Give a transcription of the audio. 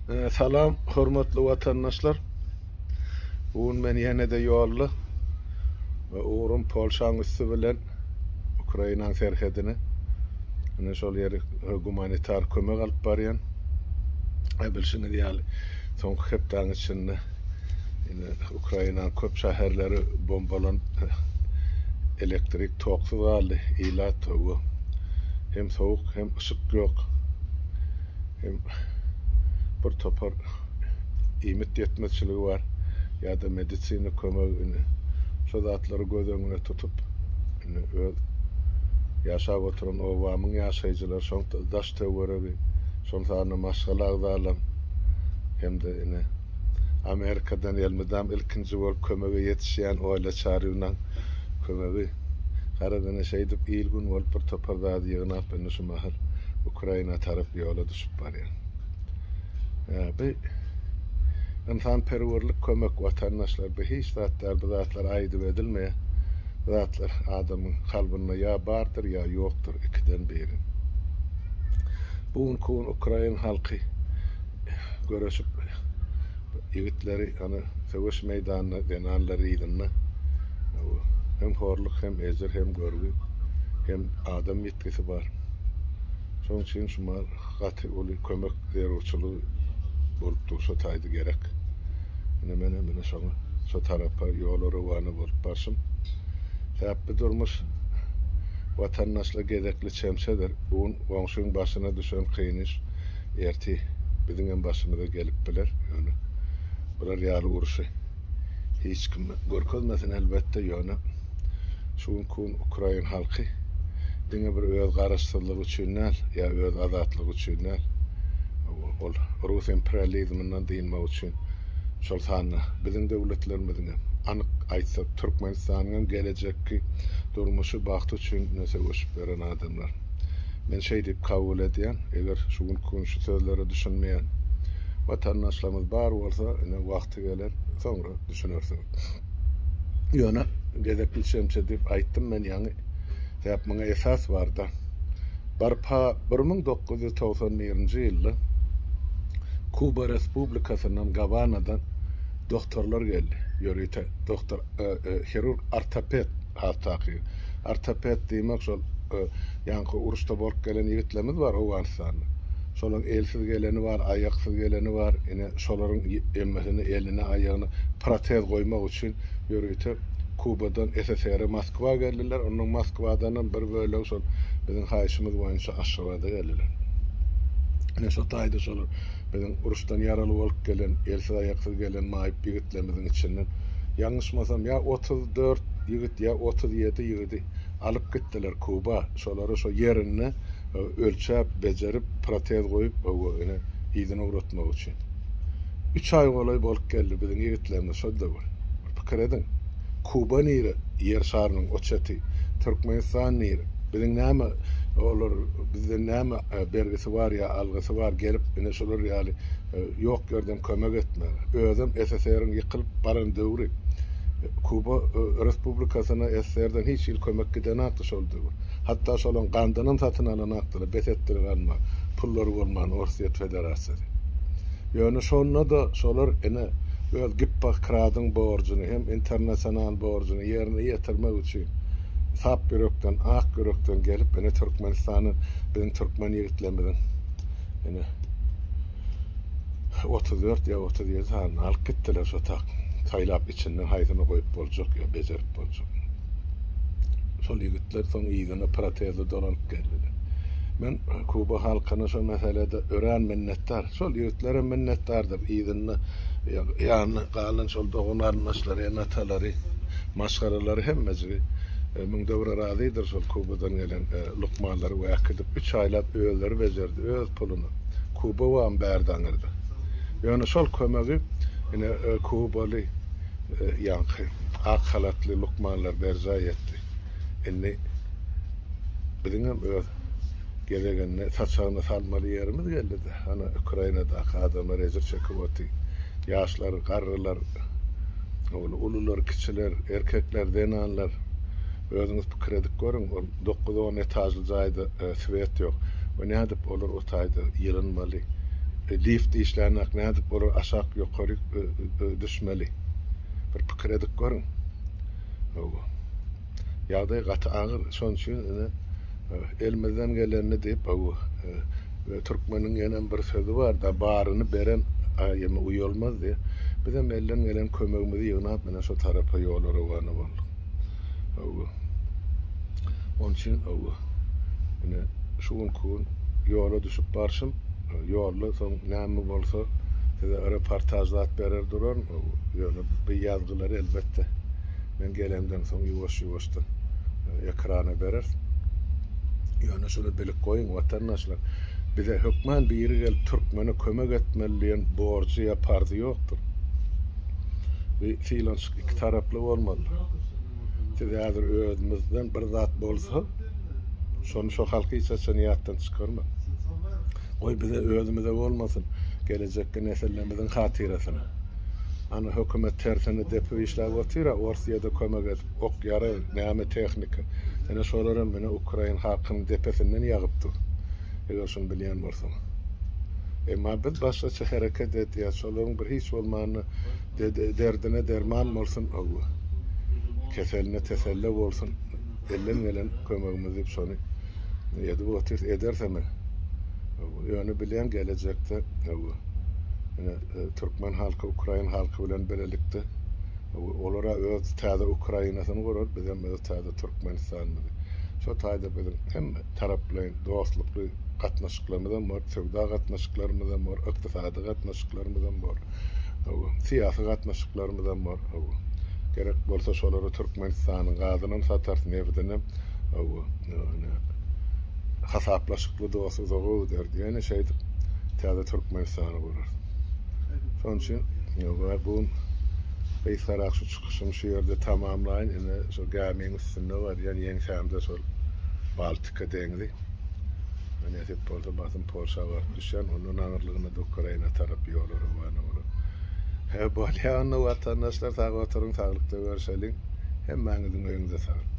Salam hormatly watandaşlar. Bu gün men ýene-de ýolda we ugrum Polşaň üsti bilen Ukrainaň serhedine. Ine şol ýeri gumanitar kömek alyp barýan. Bilşiňiz ýaly soňky hepdäň içinde ine Ukrainaň köp şäherleri bombalanyp elektrik toksuz galdy. Ilat hem sowuk hem yşyk ýok. Hem bir topar iýmit ýetmezçiligi bar ýa-da medisina kömegi indi şo zatlary göz öňüne tutup indi öz ýaşap oturan obamyň ýaşaýjylary şoň daş töweregi şol sanda maşgala agzalam hem-de ine Amerikadan elmydam ilkinji bolup kömege ýetişýän Oýla Çaryýewnaň kömegi garaz ine şeýdip il-gün bolup bir topar zady ýygnap indi şu mahal Ukraina tarap ýola düşüp barýan. Bu ynsanperwerlik kömek watandaşlar bu hiç zat däl bu zatlar aýdyp edilmeýär. Bu zatlar adamyň kalbynda ýa bardyr ýa ýokdur ikiden biri. Bu günki gün ukrain halky göreşip ýigitleri ana söweş meýdanynda zenanlar yzynda hem horluk hem ejir hem görgi hem adam ýitgisi bar. Şonuň üçin şuma gaty uly kömek zerurçylygy bolup dur, şo taýda gerek. Ine menem ine şoňa, şo tarapa ýola rowana bolup barşym. Sebäp bu durmuş watandaşla gezekli çemçedir. Bu gün goňşyň başyna düşen kyn iş ertir biziňem başymyza gelip biler. Ýöne bular ýaly urşy hiç kim görkezmesin elbetde, ýöne şu günki gün ukrain halky diňe bir öz garaşsyzlygy üçin däl, ýa öz azatlygy üçin däl, ol rus imperializminden dynmak üçin, şol sanda biziň döwletlerimiziň hem, anyk aýtsak, Türkmenistanyň hem gelejekki durmuşy, bagty üçin söweşip ýören adamlar. Men şeý diýip kabul edýän, eger şu günki gün şu sözlere düşünmeýän watandaşlarymyz bar bolsa, ine wagty geler, soňra düşünersiňiz. Ýöne gezekli çemçe diýip aýtdym men ýaňy, sebäp muňa esas barda. Barpa 1991-nji ýylda Kuba Respublikasyndan Gawanadan dogtorlar geldi, ýörite dogtor, hirurg ortoped has takygy. Ortoped diýmek şol ýaňky uruşda bolup gelen ýigitlerimiz bar Owganystanda. Şolaryň elsiz geleni bar, aýaksyz geleni bar. Ine şolaryň hemmesini eline, aýagyna protez goýmak üçin ýörite Kubadan SSR-e Moskwa geldiler. Ondan Moskwadanam bir bölegi şol biziň haýyşymyz boýunça Aşgabada geldiler. Ine şo taýda şolar biziň uruşdan ýaraly bolup gelen, elsiz-aýaksyz gelen maýyp ýigitlerimiziň içinden ýalňyşmasam ýa 34 ýigit ýa 37 ýigidi alyp gitdiler Kuba. Şolary şo ýerinde ölçäp, bejerip, protez goýup, ine, yzyna ugratmak üçin. Üç aý golaý bolup geldi biziň ýigitlerimiz şo döwür. Bir pikir ediň. Kuba nire, Ýer şarynyň o çeti, Türkmenistan nire? Biziň näme, olar bizden näme bergisi bar ýa algysy bar gelip, ine şolar ýaly ýok ýerden kömek etmäge. Özem SSR-iň ýykylyp baran döwri. Kuba Respublikasyna SSR-den hiç hili kömek gidenakdy şol döwür. Hatda şolaň gandynam satyn alanakdylar, bes etdiler almagy, pullary bolman Orsýet Federasiýasy. Ýöne şonda-da şolar ine öz Gippokradyň borjuny hem internasional borjuny ýerine ýetirmek üçin sap ýürekden, ak ýürekden gelip ine Türkmenistandan biziň türkmen ýigitlerimiziň ine 34 ýa 37 sanyny alyp gitdiler şo tak saýlap içinden haýsyny goýup boljak ýa bejerip boljak. Şol ýigitler soň yzyna protezli dolanyp geldiler. Men Kuba halkyna şo meselede örän minnetdar. Şol ýigitlerem minnetdardyr. Yzynda ýanynda galan şol dogan-garyndaşlary, ene-atalary, maşgalalary hemmejigi müňde bir razydyr şol Kubadan gelen lukmanlary we äkidip üç aýlap özleri bejerdi öz puluna. Kuba wam bärde aňyrda. Ýöne şol kömegi ine kubaly ýaňky ak halatly lukmanlar berjaý etdi. Indi biziňem öz gezeginde saçagyna salmaly ýerimiz geldi-de. Hany Ukrainadaky adamlar ejir çekip otyr. Ýaşlar, garrylar, ulular, kiçiler, erkekler, zenanlar. Özüňiz pikir edip görüň, ol dokuz-on etažly jaýda swet ýok. We nädip olar o taýda ýylynmaly? Lift işlänok nädip olar aşak ýokaryk düşmeli? Bir pikir edip görüň. Hawa. Ýagdaý gaty agyr. Şonuň üçin ine elimizden gelenini diýip hawa türkmeniň ýenem bir sözi bar-da baryny beren ýeme uýalmaz diýip. Bizem elden gelen kömegimizi ýygnap ine şo tarapa ýola rowana bolduk. Hawa. Onuň üçin hawa ine şu günki gün ýola düşüp barşym ýolda soň näme bolsa size reportaž zat berer duraryn. Ýöne bu ýazgylary elbetde men gelemden soň ýuwaş-ýuwaşdan ekrana bereris. Ýöne şuny bilip goýuň, watandaşlar, bize hökman biri gelip türkmene kömek etmeli diýen borjy ýa parzy ýokdur. Bu sylanyşyk iki taraply bolmalydyr. Siz häzir özümizden bir zat bolsa, şony şo halk hiç haçan ýatdan çykarmaz. Goý bize özümize bolmasyn, gelejekki nesillerimiziň hatyrasyna. Ana hökümet tersine depip işläp otyra, Orsýede kömek edip, ok ýarag, näme tehnika. Ine şolaram ine ukrain halkynyň depesinden ýagyp dur. Eger şuny bilýän bolsaňyz. Emma biz başgaça hereket edýäs, şolaryň bir hiç bolmanda derdine derman bolsun, hawa. Keseline teselle bolsun, elden gelen kömegimizi diýip şony edip otyrys, edersem. Ýöne bilýän gelejekde, hawa. Ine türkmen halky ukrain halky bilen bilelikde olara öz täze Ukrainasyny gurar, bizem öz täze Türkmenistanymyzy. Şo taýda biziň hemme taraplaýyn dostlukly gatnaşyklarymyzam bar, söwda gatnaşyklarymyzam bar, ykdysady gatnaşyklarymyzam bar, hawa, syýasy gatnaşyklarymyzam bar, hawa. Gerek bolsa şolara Türkmenistanyň gazynam satarys, nebidinem, hawa, ine, hasaplaşykly dost uzaga gider diýeni şeýdip täze Türkmenistany gurarys. Şonuň üçin bu gün gysgarak şu çykyşymy şu ýerde tamamlaýyn. Ine şu gämiň üstünde barýan ýeňsämde şol Baltika deňzi. Nesip bolsa basym Polşa baryp düşýän, ondan aňyrlygyna-da Ukraina tarap ýola rowana bolar. Hä, bolýa onda watandaşlar, sag oturyň, saglykda görşeliň. Hemmäňiziň öýüňize saglyk.